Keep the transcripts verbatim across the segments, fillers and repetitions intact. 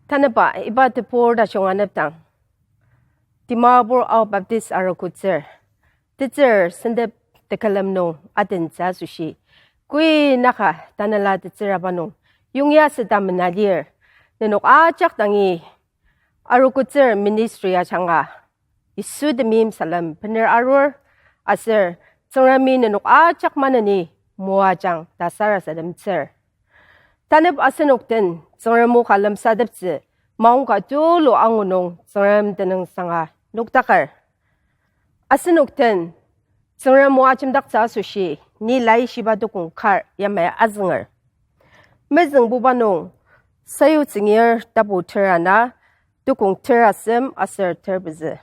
Tanüba iba tebur tajung anepdang, Dimapur Ao Baptist Arogotsür, tetsür sentep tekülem nung adentsü asoshi, koi naka tanela tetsür aba nung yongya süta mena lir. Nenok ajak dangi Arogotsür ministry ajanga Yisu temeim salem bener arur, aser Tsüngremi nenok ajak maneni moajang ta sarasademtsür. Tanep asenok den Tsüngrem o ka lemsateptsü maongka tulu angu nung Tsüngrem tenüngsanga nokdaker. Asenok den Tsüngrem o ajemdaktsü asoshi ni Laishiba tukong kar yamai azünger. Mezüngbuba nung Sayutsüngir tapu ter ana, tukong terasem aser terpezü.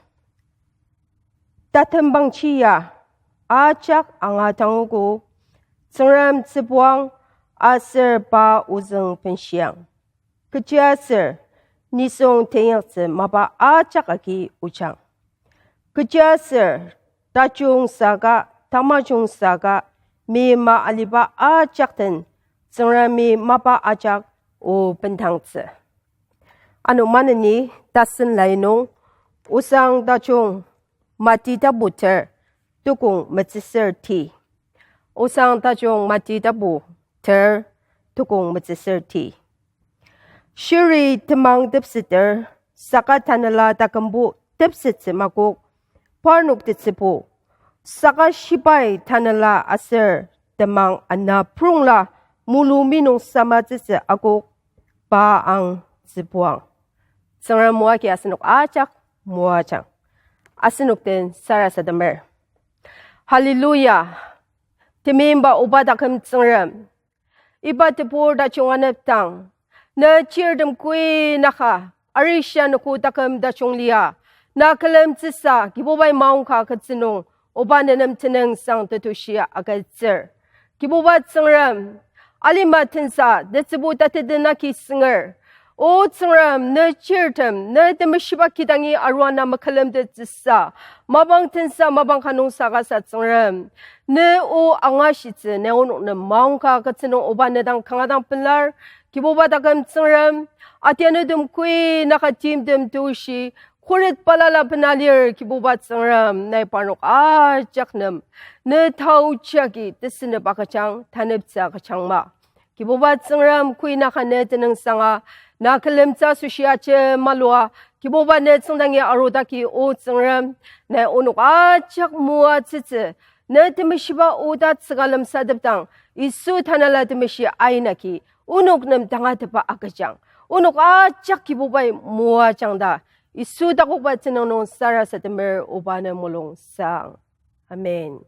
Tatembangchi ya ajak angadangogo, Tsüngrem tsübuang aser pa ozüng benshiang. Kechiaser nisung tenyaktsü mapa ajak agi ojang. Kechiaser tajung saka, tamajung saka, mima aliba ajak den Tsüngremi mapa ajak o bendangtsü. Ano maneni tasen lai nung, Osang tajung Mati tapu ter, tukong metsüser ti. Osang tajung Mati tapu ter, tukong metsüser ti. Shiri temang tepseter, saka tanela takümbo tepsettsü makok, parnok tetsübo, saka shibai tanela aser temang ana prungla mulu minung samatsütsü akok, pa ang tsübuang. Tsüngrem o agi asenok ajak moajang. Asenok den sarasademer. Hallelujah. Temeimba oba taküm Tsüngrem, iba tebur tajung anepdang, ne chirtem koi naka, arishia noko taküm tajung lia, na külemtsüsa Kibubai maongka agütsü nung, oba nenem tenüngsang tetushi agütsür. Kibuba Tsüngrem, alima tensa tetsübu tateten agi sünger. O Tsüngrem, ne chirtem, ne temeshiba kidangi arua na mekülemtettsüsa, mapang tensa mapang ka nung sakasa Tsüngrem, ne o angashitsü, ne onok nem maongka agütsü nung oba ne dang kanga dang pelar. Kibuba taküm Tsüngrem, atianutem koi naka timtem tushi, khuret balala bena lir. Kibuba Tsüngrem, nai parnok ajak nem ne taochi agi tesünep agüjang, taneptsü agüjang ma. Kibuba Tsüngrem, koi naka ne tenüngsanga, na külemtsü asoshi ajemalua, Kibuba ne tsüngdangi arudaki, O Tsüngrem, nai onok ajak moatsütsü, ne temeshiba oda tsüka lemsatepdang, Yisu tanela temeshi ainagi, onok nem tangatetba agüjang, onok ajak Kibubai moajang ta, Yisu takokba tenüng nung sarasademer, oba ne mulung sang. Amen.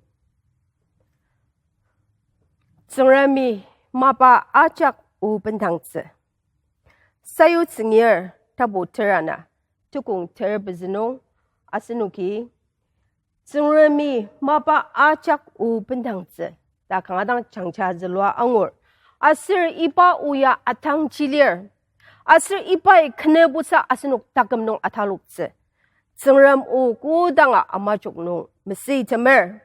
Tsüngremi mapa ajak o bendangtsü. Sayutsüngir tapu ter ana, tukong ter pezü nung, asenoki Tsüngremi mapa ajak o bendangtsü ta kanga dang jangja zülua angur. Aser iba o ya atangji lir. Aser ibai kü nübusa asenok taküm nung ataloktsü. Tsüngrem o kodanga amajok nung mesüitemer.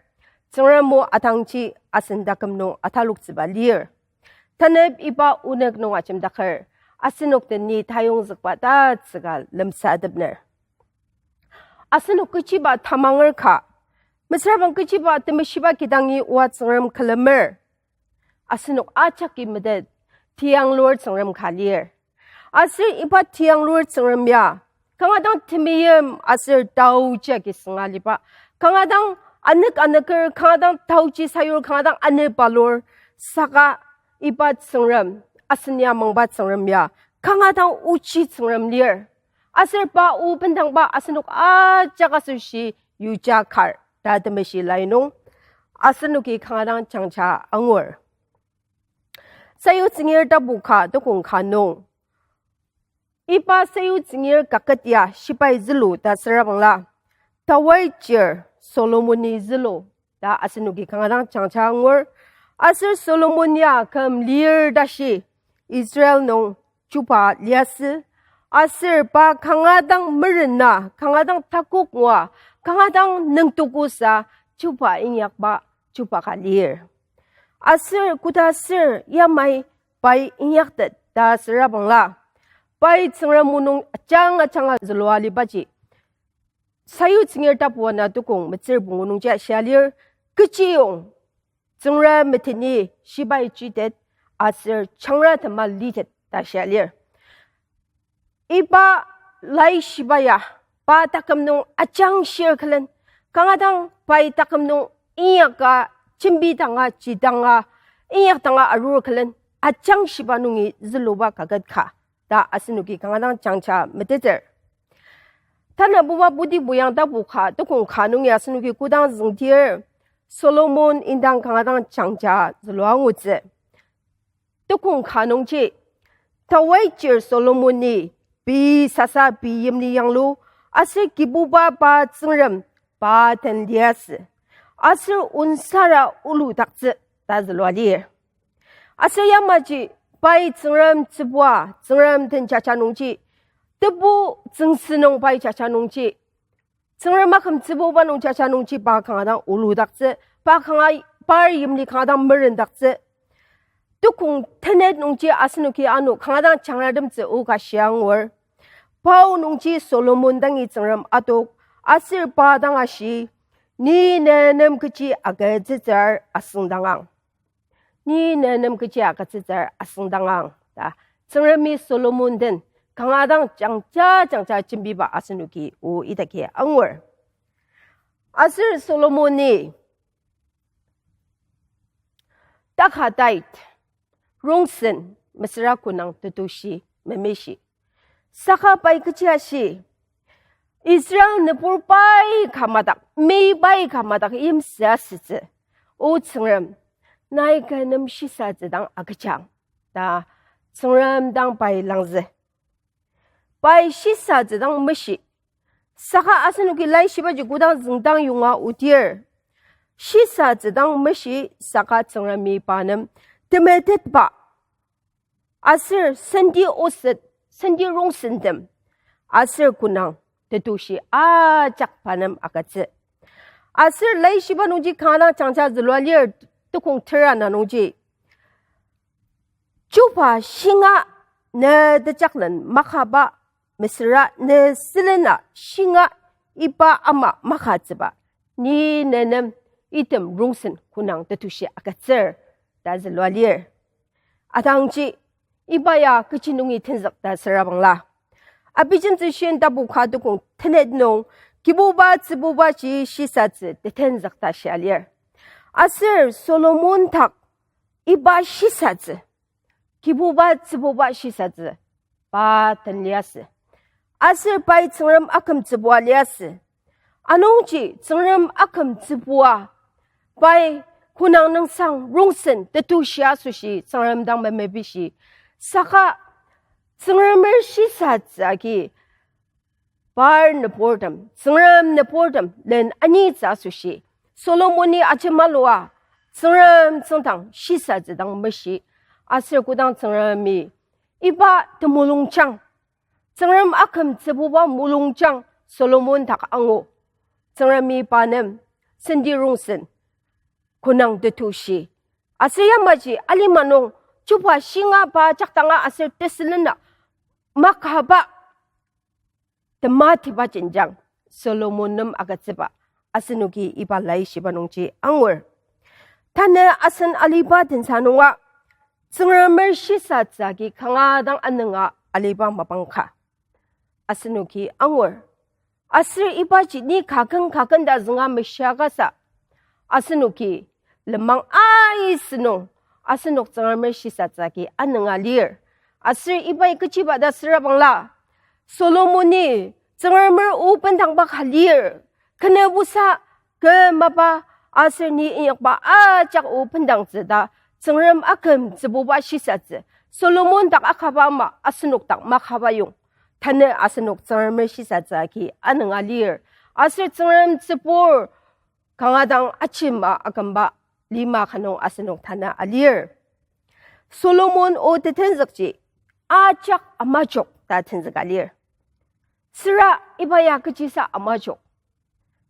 Tsüngrem o atangji asen taküm nung ataloktsüba lir. Tanep iba onük nung ajemdaker, asenok den ni tayongzükba tatsüka lemsatepner. Asenok kechiba tamanger ka, mesürabang kechiba temeshiba kidangi oa Tsüngrem külemer, asenok ajaki metet tiyanglur Tsüngrem ka lir. Aser iba tiyanglur Tsüngrem ya kanga dang temeim aser taoji agi sünga liba, kanga dang anük anüker, kanga dang taoji sayur, kanga dang anepalur, saka iba Tsüngrem, asen ya mangba Tsüngrem ya kanga dang ochi Tsüngrem lir. Aser pa o bendangba asenok ajak asoshi yuja kar ta temeshi lai nung, asenoki kanga dang jangja angur. Sayutsüngir tapu ka tukong ka nung, iba sayutsüngir kaket ya shibai zülu ta sürabangla, Dawid chir Solomoni zülu ta asenoki kanga dang jangja angur. Aser Solomon ya küm lir tashi Israel nung chuba liasü. Aser pa kanga dang merena, kanga dang takok ngua, kanga dang nüngtukusa chuba inyakba chuba ka lir. Aser koda aser yamai pai inyaktet ta sürabangla, pai Tsüngrem o nung ajang ajanga zülua alibaji, Sayutsüngir tapu ana tukong metsür pungu nungji ashia lir, kechiyong Tsüngrem meteni shibai chitet aser changra tema litet ta shia lir. Iba laishiba ya, pa taküm nung ajang shir külen, kanga dang pai taküm nung inyaka, jembi danga, ji danga, inyak danga arur külen, ajang shiba nungi züluba kaket ka ta asenoki kanga dang jangja meteter. Tanabuba Budi Buyang tapu ka, tukong ka nungi asenoki kodang züngdir, Solomon indang kanga dang jangja zülua angutsü. Tukong ka nungji, Tawai chir Solomoni pei sasa pei yimli yanglu, aser Kibuba pa Tsüngrem pa den liasü, aser onsara oludaktsü ta zülua lir. Aser yamaji pai Tsüngrem tsübua, Tsüngrem den jaja nungji, tebu tsüngsü nung pai jaja nungji, Tsüngrem aküm tsübuba nung jaja nungji pa kanga dang oludaktsü, pa kanga par yimli kanga dang merendaktsü. Tukong tenet nungji asenoki ano kanga dang jangratemtsü o ka shia angur. Pao nungji Solomon dangi Tsüngrem adok, aser pa dang ashi, ni ne nem kechi agütsütsür asüngdangang. Ni ne nem kechi agütsütsür asüngdangang ta Tsüngremi Solomon den kanga dang jangja jangja jembiba asenoki o idaki angur. Aser Solomoni taka tait, rongsen, mesüra konang tetushi, memeshi. Saka pai kechi ashi, Israel nübur pai ka madak, mei pai ka madak yimsü asütsü, O Tsüngrem, nai kü nem shisatsü dang agüjang ta Tsüngrem dang pai langzü. Pai shisatsü dang meshi, saka asenoki laishibaji kodang züngdang yonga odir, shisatsü dang meshi saka Tsüngremi pa nem temetetba aser senti oset, senti rongsentem, aser konang tetushi ajak pa nem agütsü. Aser laishiba nungji kanga dang jangja zülua lir, tukong tera na nungji, chuba shinga ne tejaklen makaba, mesüra ne sülena shinga iba ama makatsüba, ni ne nem item rongsen konang tetushi agütsür ta zülua lir. Atangji iba ya kechi nungi tenzük ta sürabangla, Abijemtsü shin tapu ka tukong tenet nung, Kibuba tsübubaji shisatsü tetenzük ta shia lir. Aser Solomon dak iba shisatsü, Kibuba tsübuba shisatsü, pa den liasü. Aser pai Tsüngrem aküm tsübua liasü. Anungji Tsüngrem aküm tsübua pai konang nüngsang rongsen tetushi asoshi Tsüngrem dang memepishi. Saka Tsüngremer shisatsü agi par nüburtem, Tsüngrem nüburtem len anitsü asoshi Solomoni ajemalua Tsüngrem tsüngdang shisatsü dang meshi. Aser kodang Tsüngremi iba temulungjang, Tsüngrem aküm tsübuba mulungjang Solomon dak angu, Tsüngremi pa nem senti rongsen konang tetushi. Aser yamaji alima nung chuba shinga pa jaktanga aser tesülena makaba tematiba jenjang Solomon nem agütsüba asenoki iba laishiba nungji angur. Tanü asen aliba tensa nunga Tsüngremer shisatsü agi kanga dang anünga aliba mapang ka asenoki angur. Aser ibaji ni kaken kaken ta zünga meshiakasa, asenoki lenmang aisü nung asenok Tsüngremer shisatsü agi anünga lir. Aser ibai kechiba ta sürabangla, Solomoni Tsüngremer o bendangba ka lir, kenübusa kü mapa aser ni inyakba ajak o bendangtsü ta Tsüngrem aküm tsübuba shisatsü Solomon dak akaba ama asenok dak makaba yong, tanü asenok Tsüngremer shisatsü agi anünga lir. Aser Tsüngrem tsübur kanga dang ajema akümba lima ka nung asenok tanü alir. Solomon o tetenzükji ajak amajok ta tenzüka lir. Süra iba ya kechisa amajok?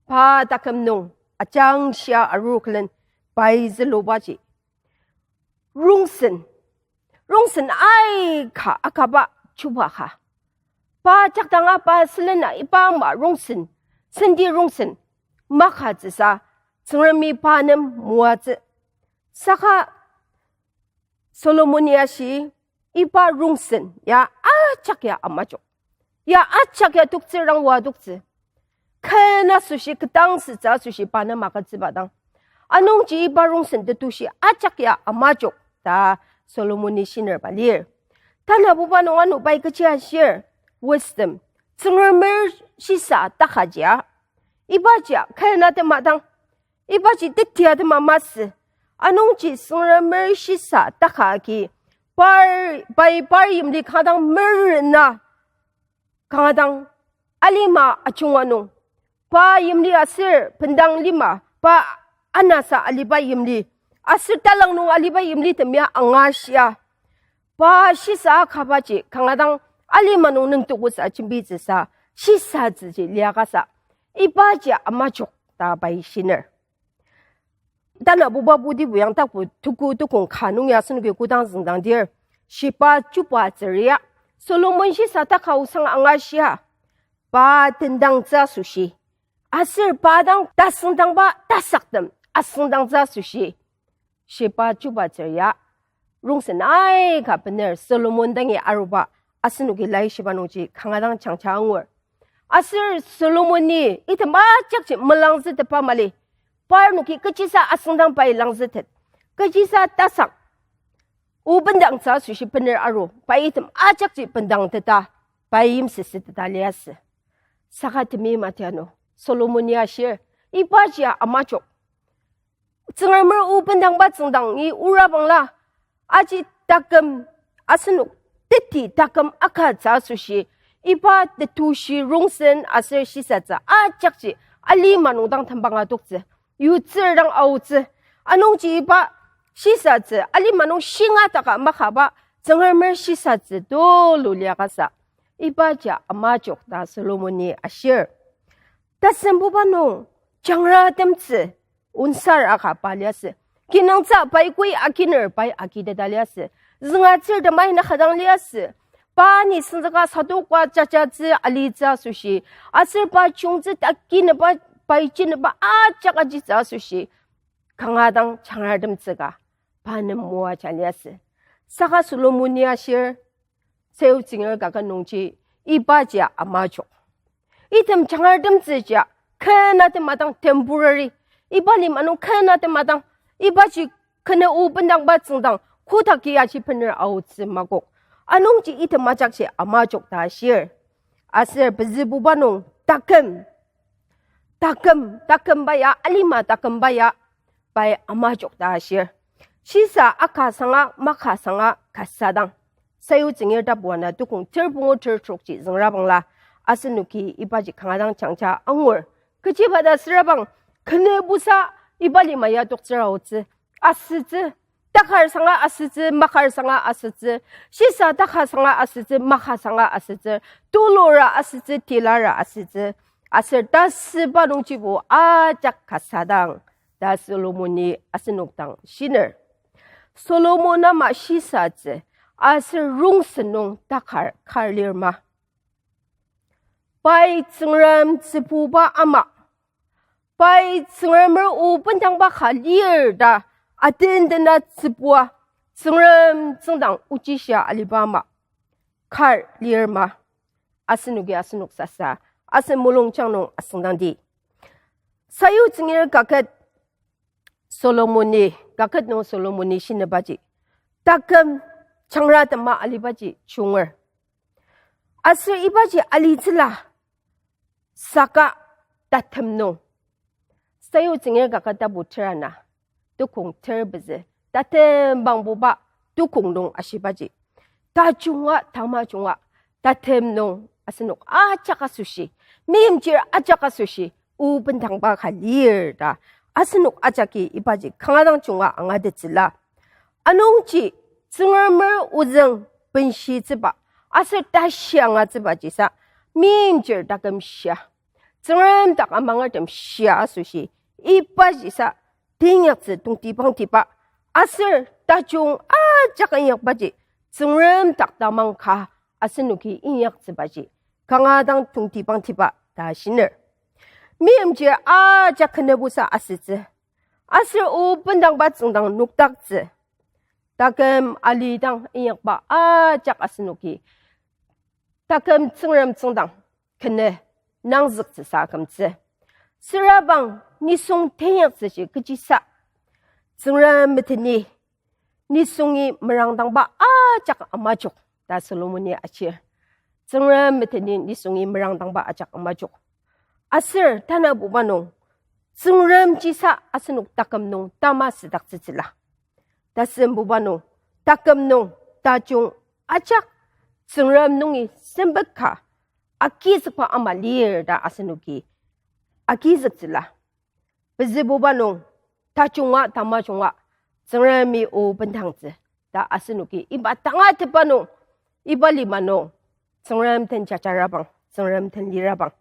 Pa taküm nung ajangshia arur külen pai zülubaji rongsen, rongsen aika akaba chuba ka. Pa jakdanga pa sülen a iba ama rongsen, senti rongsen, makatsüsa, Tsüngremi pa nem moatsü. Saka Solomon-i ashi, iba rongsen ya ajak ya amajok. Ya ajak ya toktsürang oa toktsü. Kena asoshi, ketdangsütsü asoshi pa nem agütsüba dang. Anungji iba rongsen tetushi ajak ya amajok ta Solomon-i shiner ba lir. Tanabuba nung ano pai kechi ashir, wisdom. Tsüngremer shisa takajia. Ibaji kena tema dang. Ibaji tetia tema masü. Anungji Tsüngremer shisa taka agi par, pai par yimli kanga dang merena, kanga dang alima ajunga nung. Pa yimli aser bendang lima, pa anasa aliba yimli, aser talang nung aliba yimli temia angashia. Pa shisa kabaji kanga dang alima nung nüngtukusa jembitsüsa, shisatsüji liakasa. Ibaji amajok ta pai shiner. Tanabuba putibu yang tapu tuku tukong ka nung ya asenoki kodang züngdangdir. Shiba chuba tsüria. Solomon shisa taka osang angashia. Pa tendangtsü asoshi. Aser pa dang tasüngdangba tasaktem asüngdangtsü asoshi. Shiba chuba tsüria. Rongsen aika bener Solomon dangi aruba asenoki laishiba nungji kanga dang jangja angur. Aser Solomon-i item ajakji melangzütetba mali. Parnoki kechisa asüngdang pai langzütet. Kechisa tasak. O bendangtsü asoshi bener aru. Pai item ajakji bendangteta. Pai yimsüsüteta liasü. Saka temi matiano. Solomon-i ashir. Ibaji amajok. Tsüngremer o bendangba tsüngdangi ura bangla, aji taküm asenok teti taküm akatsü asoshi, iba tetushi rongsen aser shisatsü ajakji alima nung dang tembang adoktsü, yutsür dang aotsü, anungji iba shisatsü alima nung shinga taka makaba Tsüngremer shisatsü tulu liakasa, ibaji amajok ta Solomon-i ashir. Tasembuba nung jangratemtsü onsar aka pa liasü. Kinungtsü pai koi akiner pai akiteta liasü. Züngatsür temai nakadang liasü. Pa ni senzüka satoka jajatsü alitsü asoshi. Aser pa chungtsü takineba, pai chineba ajak ajitsü asoshi. Kanga dang jangratemtsü ka pa nem moaja liasü. Saka Solomon-i ashir, Sayutsüngir kaket nungji, ibaji amajok. Item jangratemtsüji, kena tema dang temporary. Iba lima nung kena tema dang, ibaji kena o bendangba tsüngdang, kotaki aji bener aotsü makok. Anungji item ajakji amajok ta ashir. Aser pezübuba nung taküm. Taküm, takümba ya, alima takümba ya, pai amajok ta ashir. Shisa aka sanga, maka sanga, kasa dang. Sayutsüngir tapu ana tukong ter pungu ter trokji züngra bangla, asenoki ibaji kanga dang jangja angur. Kechiba ta sürabang, kene busa iba lima ya toktsür aotsü, asütsü, takar sanga asütsü, makar sanga asütsü, shisa taka sanga asütsü, maka sanga asütsü, tulura asütsü, tilara asütsü, aser tasüba nungjibo ajak kasa dang, ta Solomon-i asenok dang shiner. Solomon ama shisatsü, aser rongsen nung takar kar lir ma. Pai Tsüngrem tsübuba ama. Pai Tsüngremer o bendangba ka lir ta atendena tsübua Tsüngrem tsüngdang ochishia aliba ama. Kar lir ma. Asenoki asenok sasa. Asen mulungjang nung asüngdangdi. Sayutsüngir kaket Solomon-i, kaket nung Solomon-i shinebaji. Taküm jangratema alibaji junger. Aser ibaji alitsüla saka tatem nung. Sayutsüngir kaket tapu ter ana, tukong ter pezü, tatem bangbuba tukong nung ashibaji. Tajunga, tamajunga, tatem nung asenok ajak asoshi, meimchir ajak asoshi, o bendangba ka lir ta. Asenok ajaki ibaji kanga dang junga angatettsüla. Anungji Tsüngremer ozüng benshitsüba, aser tashi angatsübaji sa, meimchir taküm shia. Tsüngrem dak amangertem shia asoshi, ibaji sa, teinyaktsü tongtibangtiba, aser tajung ajak inyakbaji, Tsüngrem dak tamang ka, asenoki inyaktsübaji kanga dang tongtibangtiba ta shiner. Meimchir ajak kenebusa asütsü. Aser o bendangba tsüngdang nokdaktsü. Taküm alidang inyakba ajak asenoki taküm Tsüngrem tsüngdang kene nangzüktsüsa akümtsü. Sürabang nisung tenyaktsüji kechisa Tsüngrem meteni nisungi merangdangba ajak amajok ta Solomoni achir. Tsüngrem meteni nisungi merangdangba ajak amajok. Aser tanabuba nung, Tsüngrem jisa asenok taküm nung tama südaktsütsüla. Tasembuba nung, taküm nung, tajung ajak, Tsüngrem nungi sempet ka, agizükba ama lir ta asenoki agizüktsüla. Pezübuba nung, tajunga, tamajunga, Tsüngremi o bendangtsü ta asenoki iba tangatetba nung, iba lima nung, Tsüngrem den jajarabang, Tsüngrem den lirabang,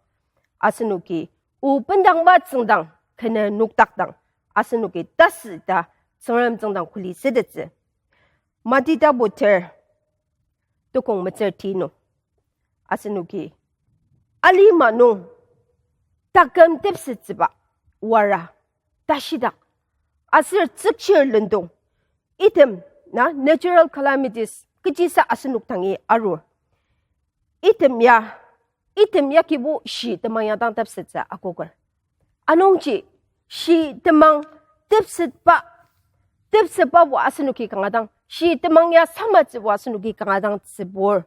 asenoki o bendangba tsüngdang kene nokdakdang, asenoki tasü ta Tsüngrem tsüngdang kuli südettsü. Mati tabu ter, tukong metsür ti nung, asenoki alima nung taküm tepsettsüba wara, tashidak, aser tsükchir lendong, item na natural calamities kechisa asenok dangi arur. Item ya, item ya kibo shi temang ya dang tepsettsü akoker. Anungji shi temang tepsetba, tepsetbabo asenoki kanga dang, shi temang ya samatsübo asenoki kanga dang tsübur.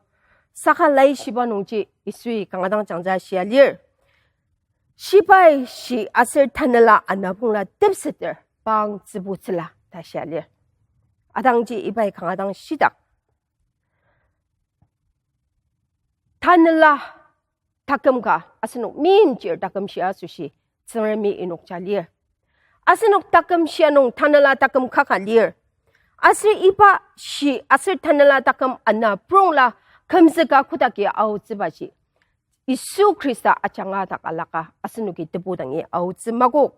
Saka laishiba nungji Yisui kanga dang jangja shia lir. Shibai shi aser tanela anapongla tepseter pang tsübutsüla ta shia lir. Atangji ibai kanga dang shidak. Tanela taküm ka, asenok meimchir taküm shia asoshi, Tsüngremi inokja lir. Asenok taküm shia nung tanela taküm kaka lir. Aser iba shi aser tanela taküm anaprongla kümzüka kotaki aotsübaji Yisu Khrista ajanga dak alaka asenoki tebu dangi aotsü makok.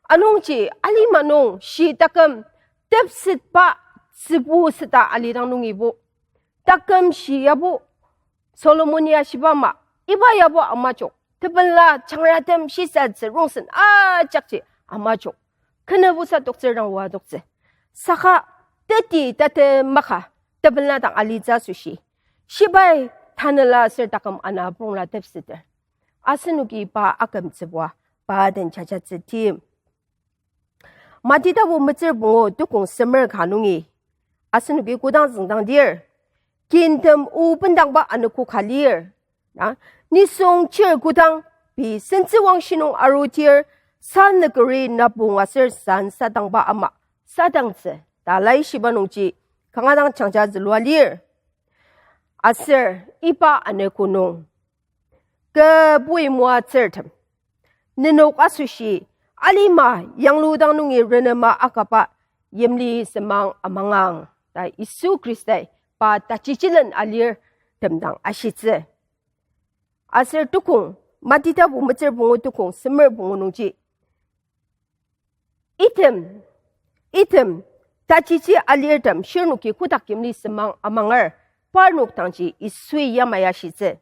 Anungji alima nung shi taküm tepsetba tsübu süta alidang nungibo, taküm shi yabo, Solomon ya shiba ama, iba yabo amajok, tepela changratem shisatsü rongsen ajakji amajok. Kenebusa toktsür dang oa toktsü. Saka teti tate maka tepela dang alitsü asoshi, shibai tanela aser taküm anaprongla tepseter. Asenoki pa akümtsübua, pa den jajatsü tim. Mati tabu metsür pungu tukong semer ka nungi asenoki kodang züngdang dir, kintem o bendangba anogo ka lir. Na, nisung chir kodang pei sentsüwangshi nung arudir, sa nükeri napong aser san sadangba ama sadangtsü ta laishiba nungji kanga dang jangja zülua lir. Aser iba anogo nung kü bui moatsürtem, nenok asoshi alima yangludang nungi renema akaba yimli semang amangang ta Yisu Khristai pa tachichilen alirtem dang ashitsü. Aser tukong, Mati tabu metsür pungu tukong semer pungu nungji, item, item, tachichi alirtem shirnoki kotak yimli semang amangar, parnok dangji Yisui yamai ashitsü.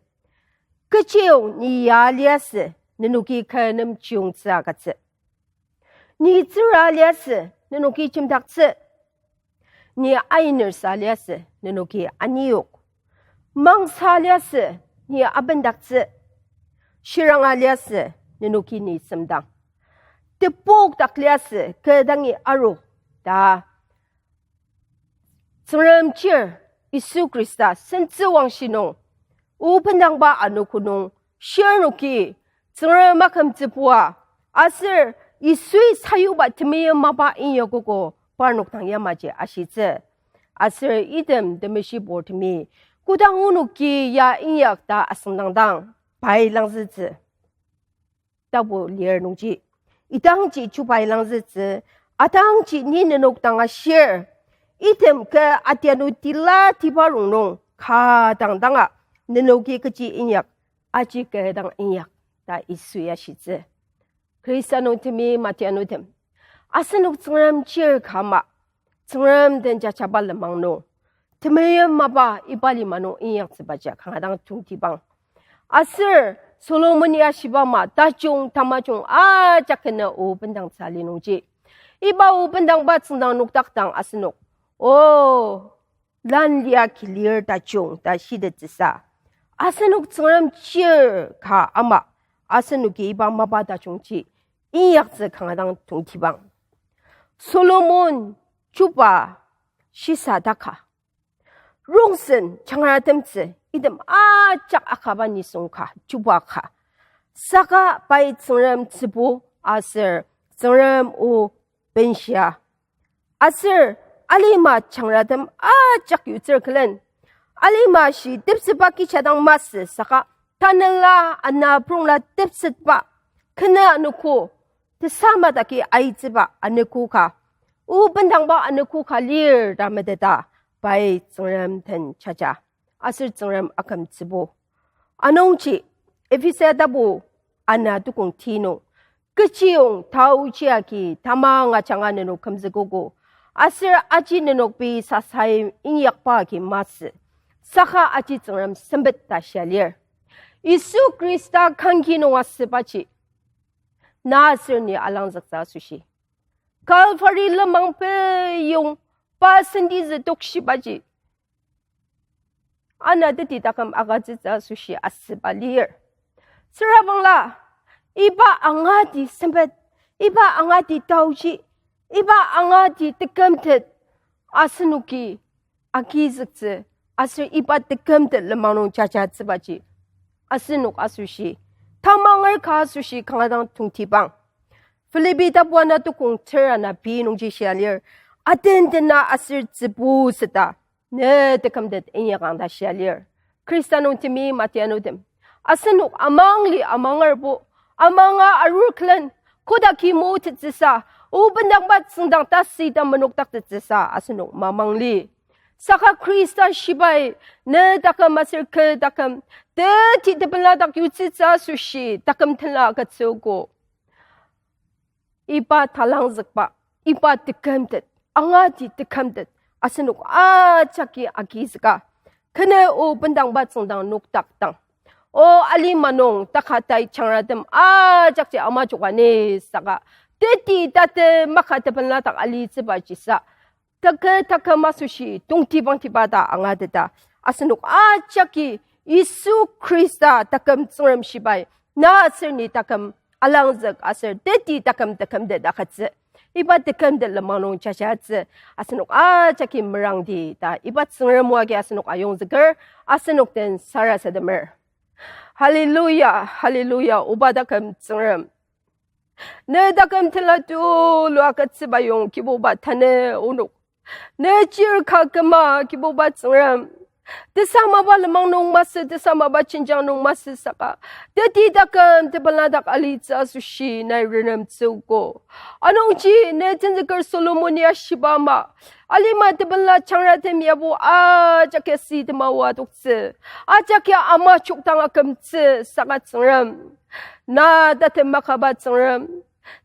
Kechiyong ni ya liasü, nenoki kü nem chiyungtsü agütsü. Ni tsüra liasü, nenoki chimdaktsü. Ni ainersa liasü, nenoki aniyok. Mangsa liasü, ni abendaktsü. Shiranga liasü, nenoki ni semdang. Tepok dak liasü, kü dangi aru, ta Tsüngrem chir, Yisu Khrista sentsüwangshi nung, o bendangba anogo nung, shirnoki Tsüngrem akümtsübua, aser Yisui sayuba temeim mapa inyakogo parnok dang yamaji ashitsü. Aser item temeshibur temi, kodang onoki ya inyak ta asüngdangdang, pai langzütsü. Tapu lir nungji, idangji chubai langzütsü, atangji ni nenok dang ashir. Item kü atianu tila tiba rongnung, ka dang danga, nenoki kechi inyak, aji kü dang inyak, ta Yisu ya shitsü. Khrista nung temi matianutem, asenok Tsüngrem chir kama, Tsüngrem den jajaba lenmang nung, temeim mapa iba lima nung inyaktsübaji kanga dang tongtibang. Aser Solomon ya shiba ama tajung tamajung ajak kena o bendangtsü ali nungji, iba o bendangba tsüngdang nokdak dang asenok, o, lan lia kilir tajung ta shitettsüsa, asenok Tsüngrem chir ka ama, asenoki iba mapa tajungji inyaktsü kanga dang tongtibang. Solomon chuba shisa daka, rongsen changratemtsü item ajak akaba nisung ka, chuba ka. Saka pai Tsüngrem tsübu aser Tsüngrem o benshia. Aser alima changratem ajak yutsür külen, alima shi tepsetba kicha dang masü saka, tanela ana prongla tepsetba, kena anogo, tesamadaki aitsüba anogo ka, o bendangba anogo ka lir ta meteta, pai Tsüngrem den jaja. Aser Tsüngrem akümtsübo. Anungji, Ephesa tapu ana tukong ti nung, kechiyong taoji agi tamang ajanga nenok kümzükogo, aser aji nenok pei sasai inyakba agi masü, saka aji Tsüngrem sempet ta shia lir. Yisu Khrista kangki nung asübaji, na aser ni alangzüktsü asoshi, Calvary lenmang peyong pa sentizü tokshibaji, ana teti taküm agütsütsü asoshi asüba lir. Süra bangla, iba angati sempet, iba angati taoji, iba angati tekümtet, asenoki agizüktsü, aser iba tekümtet lenmang nung jajatsübaji, asenok asoshi, tamanger ka asoshi kanga dang tongtibang. Philippi tapu ana tukong ter ana pei nungji shia lir, atendena aser tsübu süta, ne tekümtet inyakang ta shia lir. Khrista nung temi matianutem, asenok amangli amangerbo, amanga arur külen, kodaki motettsüsa, o bendangba tsüngdang tasü ta menokdaktettsüsa asenok mamangli. Saka Khrista shibai, ne taküm aser kü taküm, teti tepela dak yutsütsü asoshi taküm tenla agütsüogo. Iba talangzükba, iba tekümtet, angati tekümtet, asenok ajaki agizüka, kene o bendangba tsüngdang nokdakdang, o alima nung takatai changratem ajakji ama jokani saka, teti tate maka tepela dak alitsübajisa, takü taküm asoshi tongtibangtiba ta angateta, asenok ajaki Yisu Khrista taküm Tsüngrem shibai, na aser ni taküm alangzük aser teti taküm tekümtet agütsü, iba tekümtet lenmang nung jajatsü, asenok ajaki merangdi ta iba Tsüngrem o agi asenok ayongzüker, asenok den sarasademer. Hallelujah, hallelujah, oba taküm Tsüngrem. Ne taküm tenla tulu agütsüba yong Kibuba tanü onok. Ne chir ka küma Kibuba Tsüngrem. Tesamaba lenmang nung masü, tesamaba jenjang nung masü saka, teti taküm tepela dak alitsü asoshi nai renemtsüogo. Anungji ne tenzüker Solomon ya shiba ama, alima tepela changratem yabo ajak ya sitema oa toktsü, ajak ya ama chokdang akümtsü saka Tsüngrem, na tatem makaba Tsüngrem,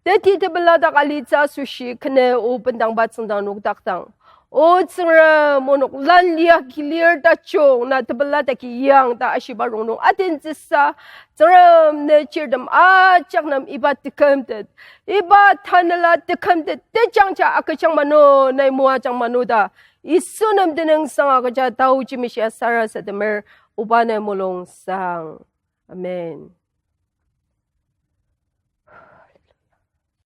teti tepela dak alitsü asoshi kene o bendangba tsüngdang nokdakdang, o Tsüngrem, onok lan lia kilir tajung na tepela daki yang ta ashiba rongnung atentsüsa, Tsüngrem ne chirtem ajak nem iba tekümtet, iba tanela tekümtet tejangja agüjang mano, nai moajang mano ta, Yisu nem tenüngsang agüja taoji meshia sarasademer, oba ne mulung sang. Amen.